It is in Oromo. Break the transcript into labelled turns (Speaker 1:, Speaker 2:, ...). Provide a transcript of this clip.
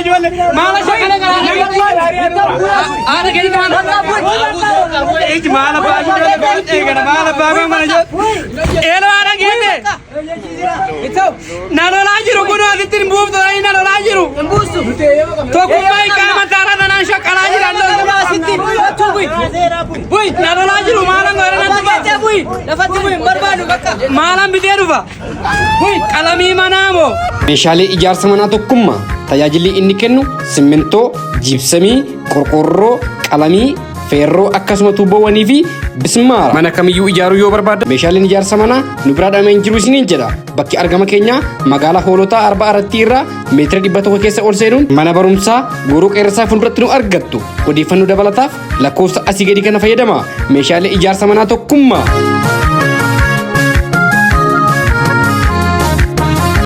Speaker 1: ijoollee. Maala shakala garaa. Haadha keenya maala. Iji maala baay'ee ijoollee eegala maala baay'ee mana ijoollee. Eeloo haadha keenya. Na lolaa jiru kun asitti hin buuftu na lolaa jiru. Tokkummaa iqaama taara tanaan shakkalaa jira. Na lolaa jiru maalan godha nan dhufa. Maalan bitee dhufa. Qalamii manaa moo.
Speaker 2: Meeshaalee ijaarsa manaa Tokkummaa tajaajilli inni kennu simmintoo, jiibsamii, qorqoorroo, qalamii, feerroo akkasuma tuubboowwanii fi bismaara. Mana kamiyyuu ijaaruu yoo barbaaddan meeshaaleen ijaarsa manaa nu biraa dhamee hin jiru isiniin jedha. Bakki argama keenyaa magaalaa Hoolotaa Arba Arattii irraa meetira 100 keessa ol seenuun mana barumsaa Gooroo Qeerransaa fuulduratti nu argattu. Odeeffannoo dabalataaf lakkoofsa asii gadi kana fayyadama. Meeshaalee ijaarsa manaa Tokkummaa.